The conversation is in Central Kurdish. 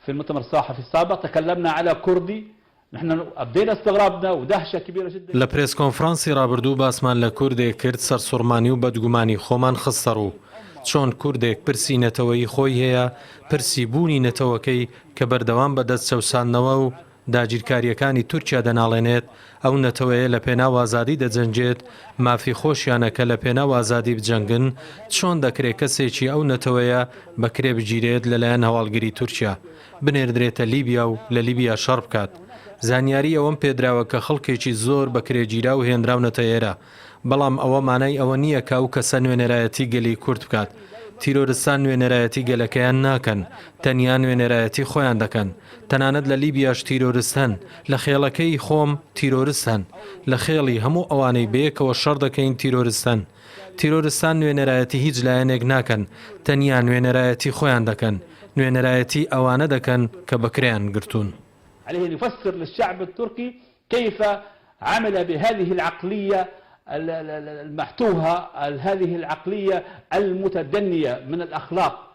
في المؤتمر الصحفي السابق تكلمنا على كردي نحن ابدينا استغرابنا ودهشة كبيرة جدا. لە پرێس کۆنفرانسی ڕابردوو باسمان لە کوردێک کرد سەرسوڕمانی و بەدگومانی خۆمان خستە ڕوو چۆن کوردێک پرسی نەتەوەیی خۆی هەیە پرسی بوونی نەتەوەکەی کە بەردەوام بە دەست چەوساندنەوە و داگیرکارییەکانی تورکیا دەناڵێنێت، ئەو نەتەوەیە لە پێناو ئازادی دەجەنگێت، مافی خۆشیانە کە لە پێناو ئازادی بجەنگن، چۆن دەکرێ کەسێکی ئەو نەتەوەیە بە کرێ بگیرێت لەلایەن هەواڵگری تورکیا، بنێردرێتە لیبیا و لە لیبیا شەڕ بکات؟ زانیاری ئەوەم پێدراوە کە خەڵکێکی زۆر بە کرێگیراو هێنراونەتە ئێرە، بەڵام ئەوە مانای ئەوە نییە کە ئەو کەسە نوێنەرایەتی گەلی کورد بکات. تیرۆرستان نوێنەرایەتی گەلەکەیان ناکەن، تەنیا نوێنەرایەتی خۆیان دەکەن. تەنانەت لە لیبیاش تیرۆرست هەن، لە خێڵەکەی خۆم تیرۆرست هەن، لە خێڵی هەموو ئەوانەی بەیەکەوە شەڕ دەکەین تیرۆرست هەن. تیرۆرستان نوێنەرایەتی هیچ لایەنێک ناکەن، تەنیا نوێنەرایەتی خۆیان دەکەن، نوێنەرایەتی ئەوانە دەکەن کە بەکرێیان گرتوون. عليه أن يفسر للشعب التركي كيف عمل بهذه العقلية المحتوهة هذه العقلية المتدنية من الأخلاق.